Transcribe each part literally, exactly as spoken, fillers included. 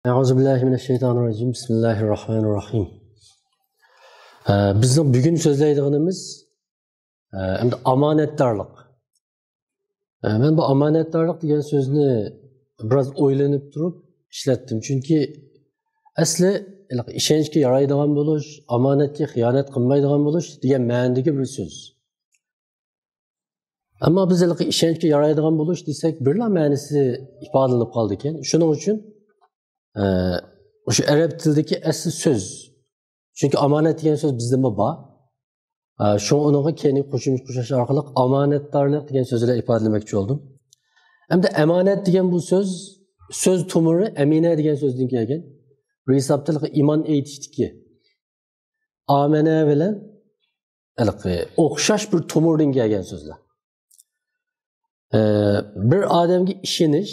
أعوذ بالله من الشيطان الرجيم. بسم الله الرحمن الرحيم. ئە، بىزنىڭ بۈگۈن سۆزلەيدىغىنىمىز، ئە، ئەمدى ئامانەتدارلىق. ئە، مەن بۇ ئامانەتدارلىق دېگەن سۆزنى بىراز ئويلىنىپ تۇرۇپ ئىشلەتتىم. چۈنكى ئەسلى ھېلىقى ئىشەنچكە يارايدىغان بولۇش، ئامانەتكە خىيانەت قىلمايدىغان بولۇش دېگەن مەنىدىكى بىر سۆز. ئەمما بىز ھېلىقى ئىشەنچكە يارايدىغان بولۇش دېسەك، بىرلا مەنىسى ئىپادىلىنىپ قالىدىكەن. شۇنىڭ ئۈچۈن، ئە، ئۇشۇ ئەرەب تىلىدىكى ئەسلى سۆز. چۈنكى ئامانەت دېگەن سۆز بىزدىمۇ بار. ئە، شۇڭا ئۇنىڭغا كەينىگە قوشۇمچە قوشۇش ئارقىلىق ئامانەتدارلىق دېگەن سۆز بىلەن ئىپادىلىمەكچى بولدۇم. ئەمدى ئامانەت دېگەن بۇ سۆز، سۆز تومۇرى ئەمىنە دېگەن سۆزدىن كەلگەن. بىر ھېسابتا ئىمان ئېيتىشتىكى ئامەنە بىلەن ھېلىقى ئوخشاش بىر تومۇردىن كەلگەن سۆزلەر. ئە، بىر ئادەمگە ئىشىنىش،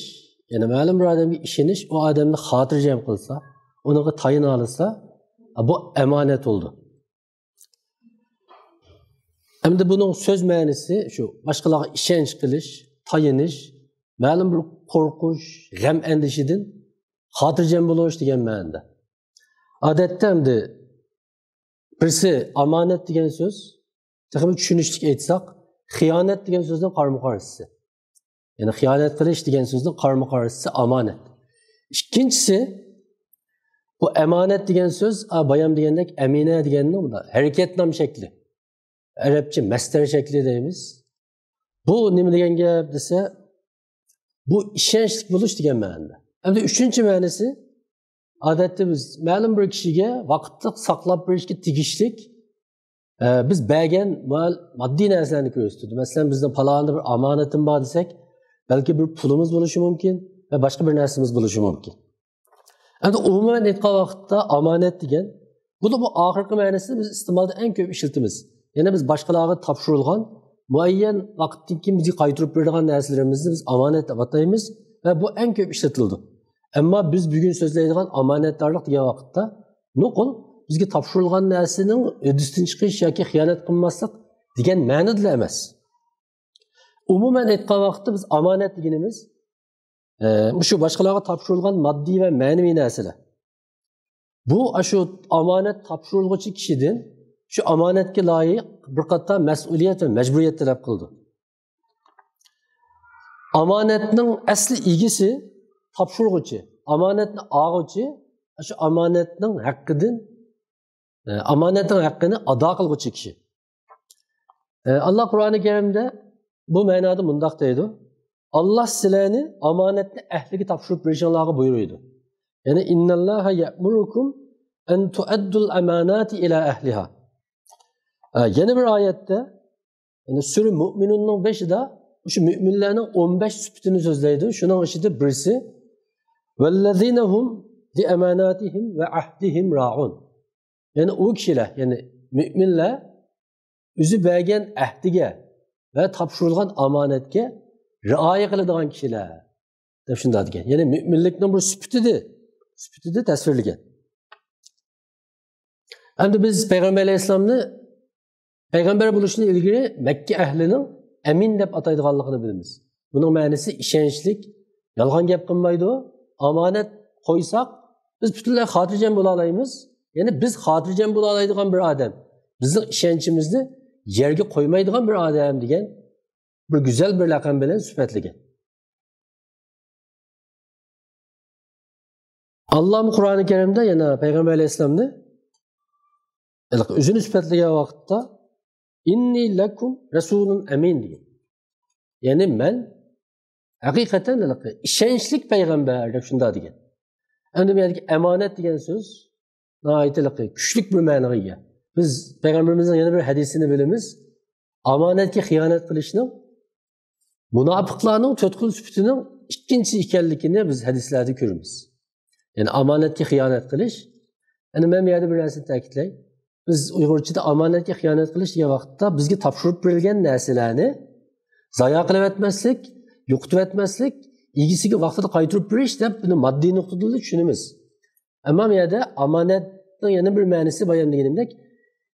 يەنى مەلۇم بىر ئادەمگە ئىشىنىش، ئۇ ئادەمنى خاتىرجەم قىلسا، ئۇنىڭغا تايىنالىسا، بۇ ئامانەت بولىدۇ. ئەمدى بۇنىڭ سۆز مەنىسى شۇ، باشقىلارغا ئىشەنچ قىلىش، تايىنىش، مەلۇم بىر قورقۇش، غەم-ئەندىشىدىن خاتىرجەم بولۇش دېگەن مەنىدە. ئادەتتە ئەمدى بىرسى ئامانەت دېگەن سۆز، تېخىمۇ چۈشىنىشلىك ئېيتساق، خىيانەت دېگەن سۆزنىڭ قارىمۇ قارشىسى. يەنى خىيانەت قىلىش دېگەن سۆزنىڭ قارىمۇ قارشىسى ئامانەت. ئىككىنچىسى، بۇ ئامانەت دېگەن سۆز، ئا، بايام دېگەندەك ئەمىنە دېگەننىڭ ھەرىكەت نام شەكلى. ئەرەبچە مەسدەر شەكلى دەيمىز. بۇ نېمە دېگەن گەپ دېسە، بۇ ئىشەنچلىك بولۇش دېگەن مەنىدە. ئەمدى ئۈچىنچى مەنىسى، ئادەتتە بىز مەلۇم بىر كىشىگە ۋاقىتلىق ساقلاپ بېرىشكە تېگىشلىك، ئە، بىز بەرگەن مال-، ماددىي نەرسىلەرنى كۆرسىتىدۇ. مەسىلەن، بىزنىڭ پالانىدا بىر ئامانىتىم بار دېسەك، بەلكى بىر پۇلىمىز بولۇشى مۇمكىن ۋە باشقا بىر نەرسىمىز بولۇشى مۇمكىن. ئەمدى ئومۇمەن ئېيتقان ۋاقىتتا ئامانەت دېگەن، بۇنىڭ بۇ ئاخىرقى مەنىسىنى بىز ئىستېمالدا ئەڭ كۆپ ئىشلىتىمىز. يەنى بىز باشقىلارغا تاپشۇرۇلغان مۇئەييەن ۋاقىتتىن كېيىن بىزگە قايتۇرۇپ بېرىدىغان نەرسىلىرىمىزنى بىز ئامانەت دەپ ئاتايمىز ۋە بۇ ئەڭ كۆپ ئىشلىتىلىدۇ. ئەمما بىز بۈگۈن سۆزلەيدىغان ئامانەتدارلىق دېگەن ۋاقىتتا نوقۇل بىزگە تاپشۇرۇلغان نەرسىنىڭ ھۆددىسىدىن چىقىش ياكى خىيانەت قىلماسلىق دېگەن مەنىدىلا ئەمەس. ئومۇمەن ئېيتقان ۋاقىتتا بىز ئامانەت دېگىنىمىز، ئە، مۇشۇ باشقىلارغا تاپشۇرۇلغان ماددىي ۋە مەنىۋى نەرسىلەر. بۇ، ئاشۇ ئامانەت تاپشۇرۇلغۇچى كىشىدىن شۇ ئامانەتكە لايىق بىر قاتار مەسئۇلىيەت ۋە مەجبۇرىيەت تەلەپ قىلىدۇ. ئامانەتنىڭ ئەسلى ئىگىسى تاپشۇرغۇچى، ئامانەتنى ئالغۇچى، شۇ ئامانەتنىڭ ھەققىدىن، ئامانەتنىڭ ھەققىنى ئادا قىلغۇچى كىشى. ئاللا قۇرئانى كەرىمدە بۇ مەنادا مۇنداق دەيدۇ: «ئاللا سىلەرنى ئامانەتنى ئەھلىگە تاپشۇرۇپ بېرىشىڭلارغا بۇيرۇيدۇ.» يەنى، «إن الله يأمركم أن تؤدوا الأمانات إلى أهلها.» يەنە بىر ئايەتتە، يەنى سۈرە مۇئمىنۇننىڭ بېشىدا مۇشۇ مۆمىنلەرنىڭ ئون بەش سۈپىتىنى سۆزلەيدۇ. شۇنىڭ ئىچىدە بىرسى، «والذين هم لأماناتهم وعهدهم راعون.» يەنى ئۇ كىشىلەر، يەنى مۆمىنلەر ئۆزى بەرگەن ئەھدىگە ۋە تاپشۇرۇلغان ئامانەتكە رىئايە قىلىدىغان كىشىلەر، دەپ شۇنداق دېگەن. يەنى مۆمىنلىكنىڭ بىر سۈپىتىدە، سۈپىتىدە تەسۋىرلىگەن. ئەمدى بىز پەيغەمبەر ئەلەيھىسسالامنى پەيغەمبەر بولۇشتىن ئىلگىرى مەككە ئەھلىنىڭ ئەمىن دەپ ئاتايدىغانلىقىنى بىلىمىز. بۇنىڭ مەنىسى ئىشەنچلىك، يالغان گەپ قىلمايدۇ. ئامانەت قويساق، بىز پۈتۈنلەي خاتىرجەم بولالايمىز. يەنى بىز خاتىرجەم بولالايدىغان بىر ئادەم، بىزنىڭ ئىشەنچىمىزنى يەرگە قويمايدىغان بىر ئادەم دېگەن بىر گۈزەل بىر لەقەم بىلەن سۈپەتلىگەن. ئاللا قۇرئانى كەرىمدە يەنە پەيغەمبەر ئەلەيھىسسالامنى ھېلىقى ئۆزىنى سۈپەتلىگەن ۋاقىتتا، «إني لكم رسول أمين» دېگەن. يەنى مەن ھەقىقەتەن ھېلىقى ئىشەنچلىك پەيغەمبەر دەپ شۇنداق دېگەن. ئەمدى بۇ يەردىكى ئامانەت دېگەن سۆز ناھايىتى ھېلىقى كۈچلۈك بىر مەنىگە ئىگە. بىز پەيغەمبىرىمىزنىڭ يەنە بىر ھەدىسىنى بىلىمىز. ئامانەتكە خىيانەت قىلىشنىڭ مۇناپىقلارنىڭ تۆت خىل سۈپىتىنىڭ ئىككىنچىسى ئىكەنلىكىنى بىز ھەدىسلەردە كۆرىمىز. يەنى ئامانەتكە خىيانەت قىلىش. يەنى مەن بۇ يەردە بىر نەرسىنى تەكىتلەي. بىز ئۇيغۇرچىدا ئامانەتكە خىيانەت قىلىش دېگەن ۋاقىتتا بىزگە تاپشۇرۇپ بېرىلگەن نەرسىلەرنى زايا قىلىۋەتمەسلىك، يوقىتىۋەتمەسلىك، ئىگىسىگە ۋاقتىدا قايتۇرۇپ بېرىش دەپ بۇنى ماددىي نۇقتىدىن چۈشىنىمىز. ئەمما بۇ يەردە ئامانەتنىڭ يەنە بىر مەنىسى بايان دېگىنىمدەك،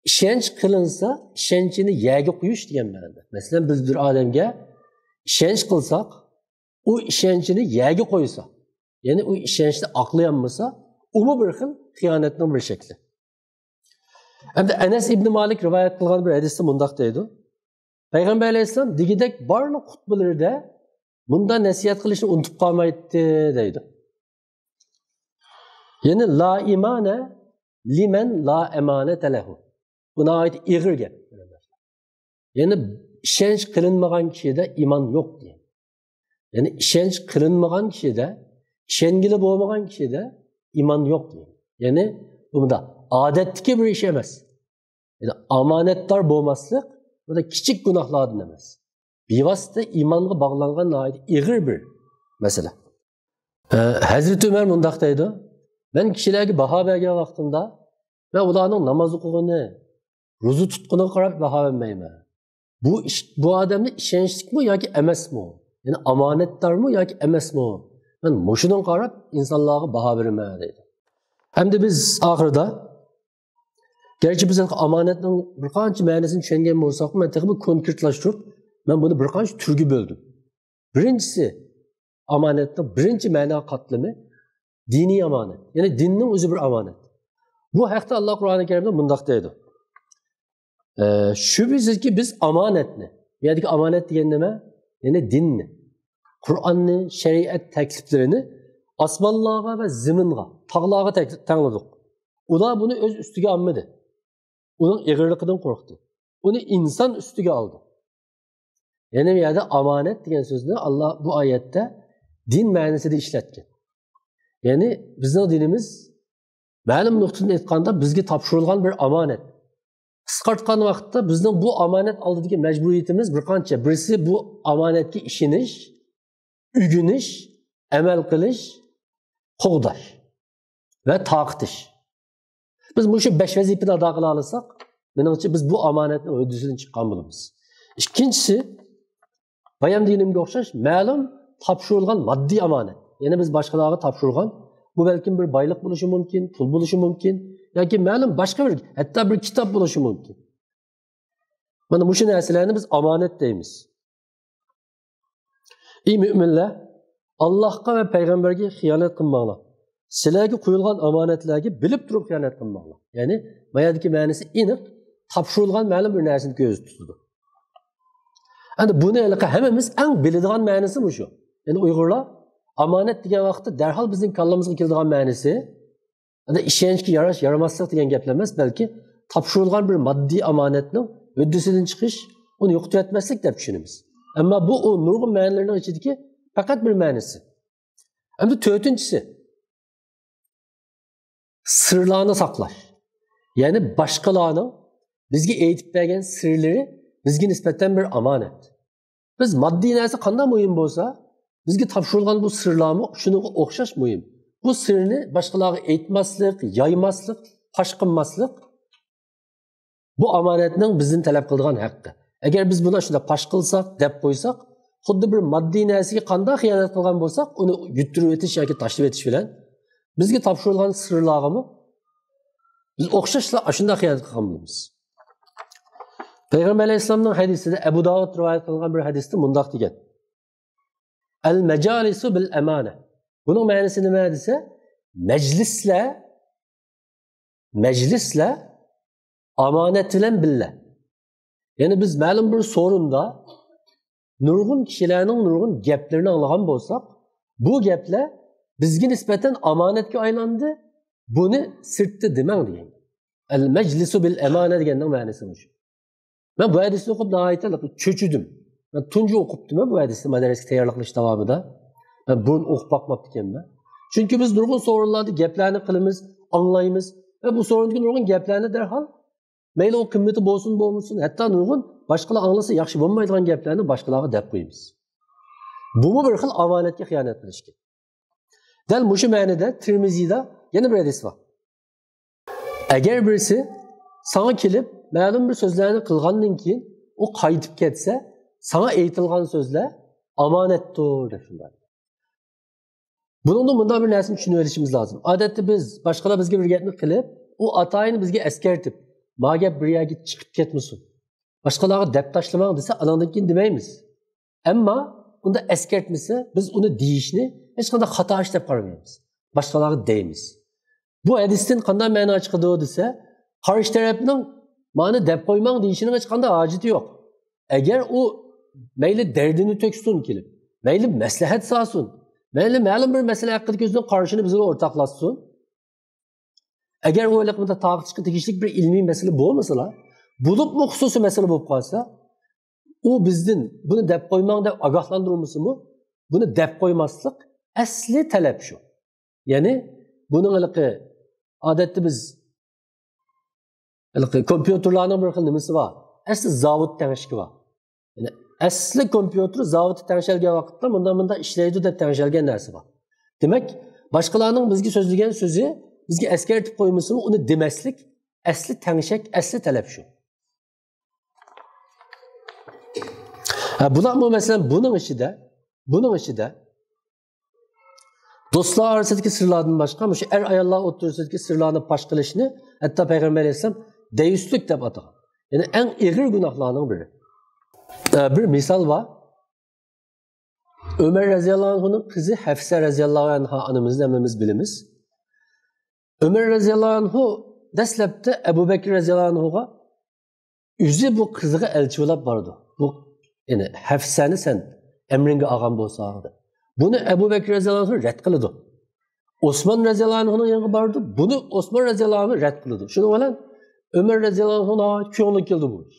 ئىشەنچ قىلىنسا، ئىشەنچىنى يەرگە قويۇش دېگەن مەنىدە. مەسىلەن، بىز بىر ئادەمگە ئىشەنچ قىلساق، ئۇ ئىشەنچىنى يەرگە قويسا، يەنى ئۇ ئىشەنچنى ئاقلىيالمىسا، ئۇمۇ بىر خىل خىيانەتنىڭ بىر شەكلى. ئەمدى ئەنەس ئىبنى مالىك رىۋايەت قىلغان بىر ھەدىستە مۇنداق دەيدۇ. پەيغەمبەر ئەلەيھىسسالام دېگۈدەك بارلىق خۇتبىلىرىدە مۇنداق نەسىھەت قىلىشنى ئۇنتۇپ قالمايتتى دەيدۇ. يەنى لا ئىمانە لىمەن لا ئەمانەتە لەھۇ. بۇ ناھايىتى ئېغىر گەپ. يەنى ئىشەنچ قىلىنمىغان كىشىدە ئىمان يوق دېگەن. يەنى ئىشەنچ قىلىنمىغان كىشىدە، ئىشەنگىلى بولمىغان كىشىدە ئىمان يوق دېگەن. يەنى بۇ مۇنداق ئادەتتىكى بىر ئىش ئەمەس. يەنى ئامانەتدار بولماسلىق، بۇ دا كىچىك گۇناھلاردىن ئەمەس. بىۋاسىتە ئىمانغا باغلانغان ناھايىتى ئېغىر بىر مەسىلە. ئە، ھەزرىتى ئۆمەر مۇنداق دەيدۇ، مەن كىشىلەرگە باھا بەرگەن ۋاقتىمدا، مەن ئۇلارنىڭ ناماز ئوقۇغىنى، روزا تۇتقىنىغا قاراپ باھا بەرمەيمەن. بۇ ئىش، بۇ ئادەمنى ئىشەنچلىكمۇ ياكى ئەمەسمۇ؟ يەنى ئامانەتدارمۇ ياكى ئەمەسمۇ؟ مەن مۇشۇنىڭغا قاراپ ئىنسانلارغا باھا بېرىمەن دەيدۇ. ئەمدى بىز ئاخىرىدا، گەرچە بىز ئامانەتنىڭ بىر قانچە مەنىسىنى چۈشەنگەن بولساقمۇ، مەن تېخىمۇ كونكرېتلاشتۇرۇپ، مەن بۇنى بىر قانچە تۈرگە بۆلدۈم. بىرىنچىسى، ئامانەتنىڭ بىرىنچى مەنا قاتلىمى دىنىي ئامانەت. يەنى دىننىڭ ئۆزى بىر ئامانەت. بۇ ھەقتە ئاللا قۇرئانى كەرىمدە مۇنداق دەيدۇ. ئە، شۈبھىسىزكى، بىز ئامانەتنى، بۇ يەردىكى ئامانەت دېگەن نېمە؟ يەنى دىننى، قۇرئاننى، شەرىئەت تەكلىپلىرىنى ئاسمانلارغا ۋە زېمىنغا، تاغلارغا تەك-، تەڭلىدۇق. ئۇلار بۇنى ئۆز ئۈستىگە ئالمىدى. ئۇنىڭ ئېغىرلىقىدىن قورقتى. ئۇنى ئىنسان ئۈستىگە ئالدى. يەنى بۇ يەردە ئامانەت دېگەن سۆزنى ئاللا بۇ ئايەتتە دىن مەنىسىدە ئىشلەتكەن. يەنى بىزنىڭ دىنىمىز مەلۇم نۇقتىدىن ئېيتقاندا بىزگە تاپشۇرۇلغان بىر ئامانەت. قىسقارتقان ۋاقىتتا بىزنىڭ بۇ ئامانەت ئالدىدىكى مەجبۇرىيىتىمىز بىر قانچە. بىرسى بۇ ئامانەتكە ئىشىنىش، ئۆگىنىش، ئەمەل قىلىش، قوغداش ۋە تارقىتىش. بىز مۇشۇ بەش ۋەزىپىنى ئادا قىلالىساق، مېنىڭچە بىز بۇ ئامانەتنىڭ ھۆددىسىدىن چىققان بولىمىز. ئىككىنچىسى، بايام دېگىنىمگە ئوخشاش، مەلۇم تاپشۇرۇلغان ماددىي ئامانەت. يەنى بىز باشقىلارغا تاپشۇرغان، بۇ بەلكىم بىر بايلىق بولۇشى مۇمكىن، پۇل بولۇشى مۇمكىن، ياكى مەلۇم باشقا بىر، ھەتتا بىر كىتاب بولۇشى مۇمكىن. مانا مۇشۇ نەرسىلەرنى بىز ئامانەت دەيمىز. ئى مۆمىنلەر، ئاللاھقا ۋە پەيغەمبەرگە خىيانەت قىلماڭلار. سىلەرگە قويۇلغان ئامانەتلەرگە بىلىپ تۇرۇپ خىيانەت قىلماڭلار. يەنى، ما يەردىكى مەنىسى ئېنىق، تاپشۇرۇلغان مەلۇم بىر نەرسىنى كۆزدە تۇتىدۇ. ئەمدى بۇنى ھېلىقى ھەممىمىز ئەڭ بىلىدىغان مەنىسى مۇشۇ. يەنى ئۇيغۇرلار ئامانەت دېگەن ۋاقىتتا دەرھال بىزنىڭ كاللىمىزغا كېلىدىغان مەنىسى، ئەمدى ئىشەنچكە ياراش، يارىماسلىق دېگەن گەپلەر ئەمەس، بەلكى تاپشۇرۇلغان بىر ماددىي ئامانەتنىڭ ھۆددىسىدىن چىقىش، ئۇنى يوقىتىۋەتمەسلىك دەپ چۈشىنىمىز. ئەمما بۇ ئۇ نۇرغۇن مەنىلەرنىڭ ئىچىدىكى پەقەت بىر مەنىسى. ئەمدى تۆتىنچىسى، سىرلارنى ساقلاش. يەنى باشقىلارنىڭ بىزگە ئېيتىپ بەرگەن سىرلىرى بىزگە نىسبەتەن بىر ئامانەت. بىز ماددىي نەرسە قانداق مۇھىم بولسا، بىزگە تاپشۇرۇلغان بۇ سىرلارمۇ شۇنىڭغا ئوخشاش مۇھىم. بۇ سىرنى باشقىلارغا ئېيتماسلىق، يايماسلىق، پاش قىلماسلىق، بۇ ئامانەتنىڭ بىزدىن تەلەپ قىلىدىغان ھەققى. ئەگەر بىز بۇنى شۇنداق پاش قىلساق، دەپ قويساق، خۇددى بىر ماددىي نەرسىگە قانداق خىيانەت قىلغان بولساق، ئۇنى يۇتتۇرۇۋېتىش ياكى تاشلىۋېتىش بىلەن بىزگە تاپشۇرۇلغان سىرلارغىمۇ بىز ئوخشاشلا ئاشۇنداق خىيانەت قىلغان بولىمىز. پەيغەمبەر ئەلەيھىسسالامنىڭ ھەدىسىدە، ئەبۇ داۋۇد رىۋايەت قىلغان بىر ھەدىستە مۇنداق دېگەن: ئەل مەجالىسۇ بىل ئەمانە. بۇنىڭ مەنىسى نېمە دېسە، مەجلىسلەر، مەجلىسلەر ئامانەت بىلەن بىللە. يەنى بىز مەلۇم بىر سورۇندا نۇرغۇن كىشىلەرنىڭ نۇرغۇن گەپلىرىنى ئاڭلىغان بولساق، بۇ گەپلەر بىزگە نىسبەتەن ئامانەتكە ئايلاندى، بۇنى سىرتتا دېمەڭ دېگەن. ئەل مەجلىسۇ بىل ئەمانە دېگەننىڭ مەنىسى مۇشۇ. مەن بۇ ھەدىسنى ئوقۇپ ناھايىتى چۆچۈدۈم. مەن تۇنجى ئوقۇپتىمەن بۇ ھەدىسنى مەدەرسىگە تەييارلىق قىلىش داۋامىدا. مەن بۇرۇن ئوقۇپ باقماپتىكەنمەن. چۈنكى بىز نۇرغۇن سورۇنلاردا گەپلەرنى قىلىمىز، ئاڭلايمىز ۋە بۇ سورۇندىكى نۇرغۇن گەپلەرنى دەرھال، مەيلى ئۇ قىممىتى بولسۇن بولمىسۇن، ھەتتا نۇرغۇن باشقىلار ئاڭلىسا ياخشى بولمايدىغان گەپلەرنى باشقىلارغا دەپ قويىمىز. بۇمۇ بىر خىل ئامانەتكە خىيانەت قىلىشكەن. دەل مۇشۇ مەنىدە تىرمىزىدا يەنە بىر ھەدىس بار. ئەگەر بىرسى ساڭا كېلىپ مەلۇم بىر سۆزلەرنى قىلغاندىن كېيىن ئۇ قايتىپ كەتسە، ساڭا ئېيتىلغان سۆزلەر ئامانەتتۇر دەپ شۇنداق. بۇنىڭدىن مۇنداق بىر نەرسىنى چۈشىنىۋېلىشىمىز لازىم. ئادەتتە بىز باشقىلار بىزگە بىر گەپنى قىلىپ، ئۇ ئاتايىن بىزگە ئەسكەرتىپ، ما گەپ بىر يەرگە چىقىپ كەتمىسۇن، باشقىلارغا دەپ تاشلىماڭ دېسە، ئاناندىن كېيىن دېمەيمىز. ئەمما ئۇندا ئەسكەرتمىسە، بىز ئۇنى دېيىشنى ھېچقانداق خاتا ئىش دەپ قارىمايمىز. باشقىلارغا دەيمىز. بۇ ھەدىستىن قانداق مەنا چىقىدۇ دېسە، قارشى تەرەپنىڭ مانا دەپ قويماڭ دېيىشىنىڭ ھېچقانداق ھاجىتى يوق. ئەگەر ئۇ مەيلى دەردىنى تۆكسۇن كېلىپ، مەيلى مەسلىھەت سالسۇن، مەيلى مەلۇم بىر مەسىلە ھەققىدىكى ئۆزىنىڭ قارىشىنى بىز بىلەن ئورتاقلاشسۇن، ئەگەر ئۇ ھېلىقى مۇنداق تارقىتىشقا تېگىشلىك بىر ئىلمىي مەسىلە بولمىسىلا، بولۇپمۇ خۇسۇسىي مەسىلە بولۇپ قالسا، ئۇ بىزدىن بۇنى دەپ قويماڭ دەپ ئاگاھلاندۇرمىسىمۇ، بۇنى دەپ قويماسلىق ئەسلى تەلەپ شۇ. يەنى بۇنىڭ ھېلىقى، ئادەتتە بىز ھېلىقى كومپيۇتېرلارنىڭ بىر خىل نېمىسى بار. ئەسلى زاۋۇت تەڭشىكى بار. يەنى ئەسلى كومپيۇتېر زاۋۇتتا تەڭشەلگەن ۋاقىتتا مۇنداق مۇنداق ئىشلەيدۇ دەپ تەڭشەلگەن نەرسە بار. دېمەك، باشقىلارنىڭ بىزگە سۆزلىگەن سۆزى بىزگە ئەسكەرتىپ قويمىسىمۇ، ئۇنى دېمەسلىك ئەسلى تەڭشەك، ئەسلى تەلەپ شۇ. ھە، بۇلارمۇ مەسىلەن بۇنىڭ ئىچىدە، بۇنىڭ ئىچىدە دوستلار ئارىسىدىكى سىرلاردىن باشقا مۇشۇ ئەر-ئاياللار ئوتتۇرىسىدىكى سىرلارنى پاش قىلىشنى ھەتتا پەيغەمبەر ئەلەيھىسسالام دەييۇسلۇق دەپ ئاتىغان. يەنى ئەڭ ئېغىر گۇناھلارنىڭ بىرى. ئە، بىر مىسال بار. ئۆمەر رەزىياللاھۇ ئەنھۇنىڭ قىزى ھەفسە رەزىياللاھۇ ئەنھا ئانىمىزنى ھەممىمىز بىلىمىز. ئۆمەر رەزىياللاھۇ ئەنھۇ دەسلەپتە ئەبۇ بەكرى رەزىياللاھۇ ئەنھۇغا ئۆزى بۇ قىزىغا ئەلچى بولاپ بارىدۇ. بۇ، يەنى، ھەفسەنى سەن ئەمرىڭگە ئالغان بولساڭ، دەپ. بۇنى ئەبۇ بەكرى رەزىياللاھۇ ئەنھۇ رەت قىلىدۇ. ئوسمان رەزىياللاھۇ ئەنھۇنىڭ يېنىغا بارىدۇ. بۇنى ئوسمان رەزىياللاھۇ ئەنھۇ رەت قىلىدۇ. شۇنىڭ بىلەن ئۆمەر رەزىياللاھۇ ئەنھۇ ناھايىتى كۆڭلىگە كېلىدۇ بۇ ئىش.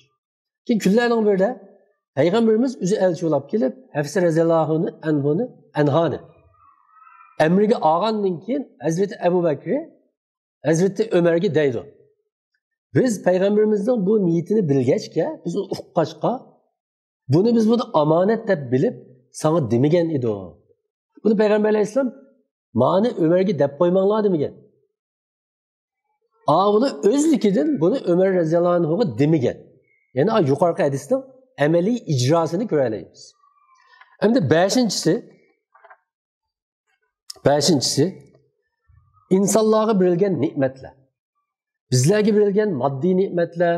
كېيىن كۈنلەرنىڭ بىرىدە پەيغەمبىرىمىز ئۆزى ئەلچى بولاپ كېلىپ، ھەفسە رەزىياللاھۇ ئەنھۇنى، ئەنھانى ئەمرىگە ئالغاندىن كېيىن، ھەزرىتى ئەبۇ بەكرى ھەزرىتى ئۆمەرگە دەيدۇ، بىز پەيغەمبىرىمىزنىڭ بۇ نىيىتىنى بىلگەچكە، بىز ئۇنى ئۇققاچقا، بۇنى بىز بۇنى ئامانەت دەپ بىلىپ، ساڭا دېمىگەن ئىدۇق. بۇنى پەيغەمبەر ئەلەيھىسسالام مانى ئۆمەرگە دەپ قويماڭلار دېمىگەن. ئاۋۇنى ئۆزلۈكىدىن بۇنى ئۆمەر رەزىياللاھۇ ئەنھۇغا دېمىگەن. يەنى ئا يۇقىرىقى ھەدىسنىڭ ئەمەلىي ئىجراسىنى كۆرەلەيمىز. ئەمدى بەشىنچىسى، بەشىنچىسى، ئىنسانلارغا بېرىلگەن نېمەتلەر. بىزلەرگە بېرىلگەن ماددىي نېمەتلەر،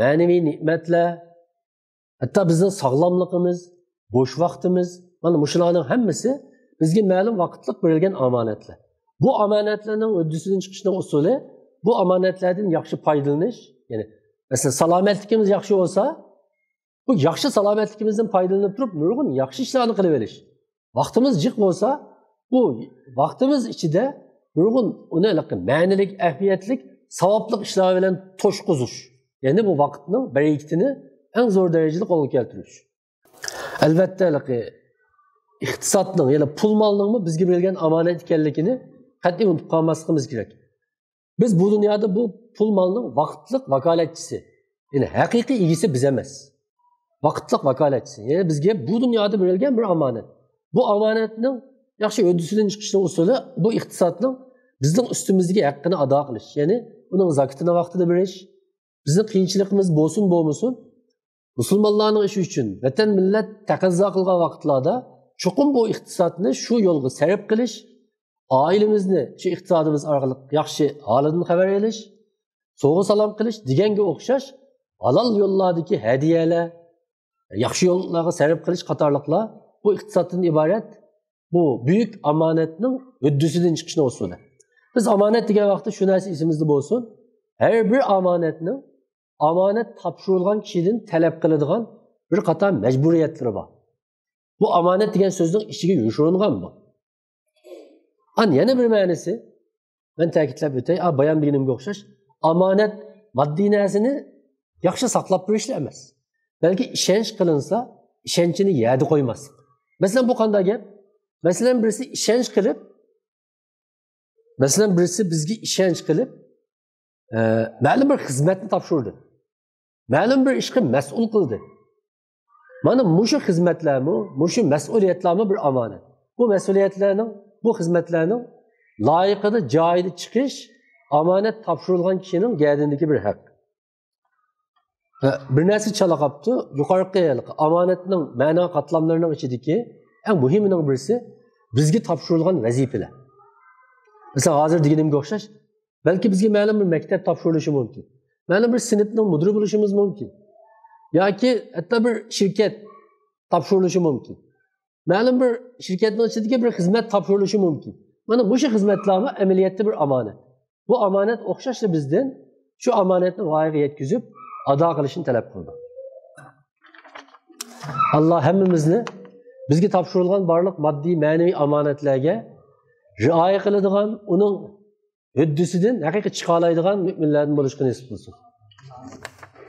مەنىۋى نېمەتلەر، ھەتتا بىزنىڭ ساغلاملىقىمىز، بوش ۋاقتىمىز، مانا مۇشۇلارنىڭ ھەممىسى بىزگە مەلۇم ۋاقىتلىق بېرىلگەن ئامانەتلەر. بۇ ئامانەتلەرنىڭ ھۆددىسىدىن چىقىشنىڭ ئۇسۇلى، بۇ ئامانەتلەردىن ياخشى پايدىلىنىش، يەنى، مەسىلەن، سالامەتلىكىمىز ياخشى بولسا، بۇ ياخشى سالامەتلىكىمىزدىن پايدىلىنىپ تۇرۇپ، نۇرغۇن ياخشى ئىشلارنى قىلىۋېلىش. ۋاقتىمىز جىق بولسا، بۇ ۋاقتىمىز ئىچىدە نۇرغۇن ئۇنى ھېلىقى مەنىلىك، ئەھمىيەتلىك، ساۋابلىق ئىشلار بىلەن توشقۇزۇش. يەنى بۇ ۋاقىتنىڭ بەرىكىتىنى ئەڭ زور دەرىجىدە قولغا كەلتۈرۈش. ئەلۋەتتە، ھېلىقى ئىقتىسادنىڭ، يەنى پۇل مالنىڭمۇ بىزگە بېرىلگەن ئامانەت ئىكەنلىكىنى قەتئىي ئۇنتۇپ قالماسلىقىمىز كېرەك. بىز بۇ دۇنيادا بۇ پۇل مالنىڭ ۋاقىتلىق ۋاكالەتچىسى، يەنى ھەقىقىي ئىگىسى بىز ئەمەس. ۋاقىتلىق ۋاكالەتچىسى. يەنى بىزگە بۇ دۇنيادا بېرىلگەن بىر ئامانەت. بۇ ئامانەتنىڭ ياخشى ھۆددىسىدىن چىقىشنىڭ ئۇسۇلى، بۇ ئىقتىسادنىڭ بىزنىڭ ئۈستىمىزدىكى ھەققىنى ئادا قىلىش. يەنى ئۇنىڭ زاكىتىنى ۋاقتىدا بېرىش، بىزنىڭ قىيىنچىلىقىمىز بولسۇن بولمىسۇن، مۇسۇلمانلارنىڭ ئىشى ئۈچۈن ۋەتەن مىللەت تەقەززا قىلغان ۋاقىتلاردا چوقۇم بۇ ئىقتىسادنى شۇ يولغا سەرپ قىلىش، ئائىلىمىزنى شۇ ئىقتىسادىمىز ئارقىلىق ياخشى ھالىدىن خەۋەر ئېلىش، سوۋغا سالام قىلىش دېگەنگە ئوخشاش ھالال يوللاردىكى ھەدىيەلەر، ياخشى يوللارغا سەرپ قىلىش قاتارلىقلار بۇ ئىقتىسادتىن ئىبارەت بۇ بۈيۈك ئامانەتنىڭ ھۆددىسىدىن چىقىشنىڭ ئۇسۇلى. بىز ئامانەت دېگەن ۋاقىتتا شۇ نەرسە ئېسىمىزدە بولسۇن، ھەر بىر ئامانەتنىڭ ئامانەت تاپشۇرۇلغان كىشىدىن تەلەپ قىلىدىغان بىر قاتار مەجبۇرىيەتلىرى بار. بۇ ئامانەت دېگەن سۆزنىڭ ئىچىگە يوشۇرۇنغان بۇ. ئان يەنە بىر مەنىسى، مەن تەكىتلەپ ئۆتەي، ئا، بايام دېگىنىمگە ئوخشاش، ئامانەت ماددىي نەرسىنى ياخشى ساقلاپ بېرىشلا ئەمەس، بەلكى ئىشەنچ قىلىنسا، ئىشەنچىنى يەردە قويماسلىق. مەسىلەن، بۇ قانداق گەپ؟ مەسىلەن، بىرسى ئىشەنچ قىلىپ، مەسىلەن، بىرسى بىزگە ئىشەنچ قىلىپ، ئە، مەلۇم بىر خىزمەتنى تاپشۇردى. مەلۇم بىر ئىشقا مەسئۇل قىلدى. مانا مۇشۇ خىزمەتلەرمۇ، مۇشۇ مەسئۇلىيەتلەرمۇ بىر ئامانەت. بۇ مەسئۇلىيەتلەرنىڭ، بۇ خىزمەتلەرنىڭ لايىقىدا، جايىدا چىقىش ئامانەت تاپشۇرۇلغان كىشىنىڭ گەدىنىدىكى بىر ھەق. ھە، بىر نەرسە چالا قاپتۇ. يۇقىرىقى ھېلىقى ئامانەتنىڭ مەنا قاتلاملىرىنىڭ ئىچىدىكى ئەڭ مۇھىمىنىڭ بىرسى بىزگە تاپشۇرۇلغان ۋەزىپىلەر. مەسىلەن، ھازىر دېگىنىمگە ئوخشاش، بەلكى بىزگە مەلۇم بىر مەكتەپ تاپشۇرۇلۇشى مۇمكىن. مەلۇم بىر سىنىپنىڭ مۇدىرى بولۇشىمىز مۇمكىن. ياكى ھەتتا بىر شىركەت تاپشۇرۇلۇشى مۇمكىن. مەلۇم بىر شىركەتنىڭ ئىچىدىكى بىر خىزمەت تاپشۇرۇلۇشى مۇمكىن. مانا مۇشۇ خىزمەتلەرمۇ ئەمەلىيەتتە بىر ئامانەت. بۇ ئامانەت ئوخشاشلا بىزدىن شۇ ئامانەتنى ۋايىغا يەتكۈزۈپ ئادا قىلىشنى تەلەپ قىلىدۇ. ئاللا ھەممىمىزنى بىزگە تاپشۇرۇلغان بارلىق ماددىي، مەنىۋى ئامانەتلەرگە رىئايە قىلىدىغان، ئۇنىڭ ھۆددىسىدىن ھەقىقىي چىقالايدىغان مۆمىنلەردىن بولۇشقا نېسىپ قىلسۇن.